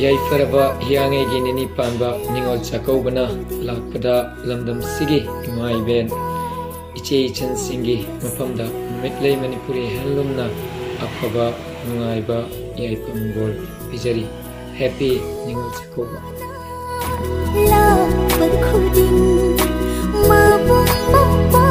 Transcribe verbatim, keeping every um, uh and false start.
ꯌꯥꯏꯐꯔꯕ ꯍꯤꯌꯥꯡꯉꯩꯒꯤ ꯅꯤꯅꯤ ꯄꯥꯟꯕ ꯅꯤꯉꯣꯜ ꯆꯥꯛꯀꯧꯕꯅ ꯂꯥꯛꯄꯗ ꯂꯝꯗꯝꯁꯤꯒꯤ ꯏꯃꯥ ꯏꯕꯦꯟ ꯏꯆꯦ ꯏꯆꯟꯁꯤꯡꯒꯤ ꯃꯐꯝꯗ ꯅꯨꯃꯤꯠꯂꯩ ꯃꯅꯤꯄꯨꯔꯤ ꯍꯦꯟꯂꯨꯝꯅ ꯑꯐꯕ, ꯅꯨꯡꯉꯥꯏꯕ, ꯌꯥꯏꯐ ꯃꯪꯒꯣꯜ ꯄꯤꯖꯔꯤ꯫ ꯍꯦꯄꯤ ꯅꯤꯉꯣꯜ ꯆꯥꯛꯀꯧꯕ꯫ ꯂꯥꯛꯄ ꯈꯨꯗꯤꯡ ꯃꯄꯨꯡ ꯃꯄꯥ